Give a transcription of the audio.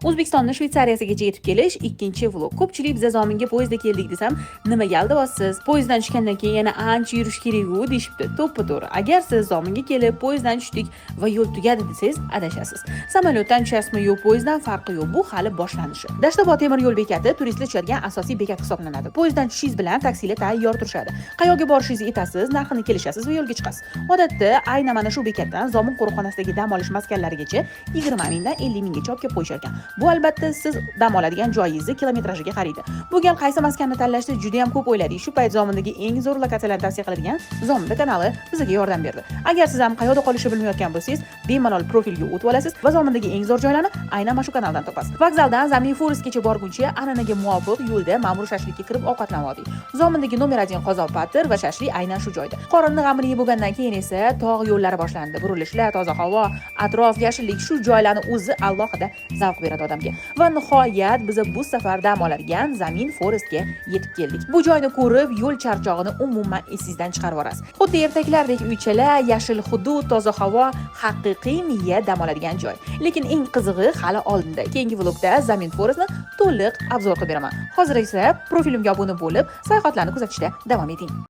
O'zbekistonni Shvetsariyasigacha yetib kelish ikkinchi vlog. Ko'pchilik biza Zominga poyezdda keldik desam, "Nimaga aldayapsiz? Poyezddan tushgandan keyin yana ancha yurish kerak-u", deyishibdi. To'ppa to'g'ri. Agar siz Zominga kelib, poyezddan tushdik va yo'l tugadi desangiz, adashasiz. Samolyotdan tushasizmi yo poyezddan, farqi yo'q. Bu hali boshlanishi. Dashtobod temir yo'l bekati turistlar tushadigan asosiy bekat hisoblanadi. Poyezddan tushishingiz bilan taksilar tayyor turishadi. Qayerga borishingizni aytasiz, narxini kelishasiz va yo'lga chiqasiz. Odatda aynan mana shu bekatdan Zomin qo'riqxonasidagi dam olish maskanlarigacha 20 mingdan 50 minggacha olib kelib qo'yishar ekan. Bu albatta siz dam oladigan joyingizni kilometrajiga qaraydi. Bu gal qaysi maskanni tanlashda juda ham ko'p o'yladik. Shu payt Zomindagi eng zo'r lokatsiyalarni tavsiya qiladigan Zominda kanali bizga yordam berdi. Agar siz ham qayerda qolishni bilmayotgan bo'lsangiz, bemalol profilga o'tib olasiz va Zomindagi eng zo'r joylarni aynan mana shu kanaldan topasiz. Vokzaldan Zamin Forestgacha borguncha an'anaga muvofiq yo'lda Ma'mur shashlikka kirib ovqatlanib oldik. Zomindagi nomer 1 qozon patir va shashlik aynan shu joyda. Qorinni g'amini yeb bo'lgandan keyin esa tog' yo'llari boshlandi. Burilishlar, toza havo, atrof, yashillik, shu joylarni o'zi alohida zavq beradi odamga. Va nihoyat biz bu safar dam oladigan Zamin Forestga yetib keldik. Bu joyni ko'rib, yo'l charchog'ini umuman esingizdan chiqarib yuborasiz. Xuddi ertaklardek uychalar, yashil hudud, toza havo, haqiqiy miya dam oladigan joy. Lekin eng qizig'i hali oldinda. Keyingi vlogda Zamin Forestni to'liq обзор qilib beraman. Hozir esa profilimga obuna bo'lib, sayohatlarni kuzatishda davom eting.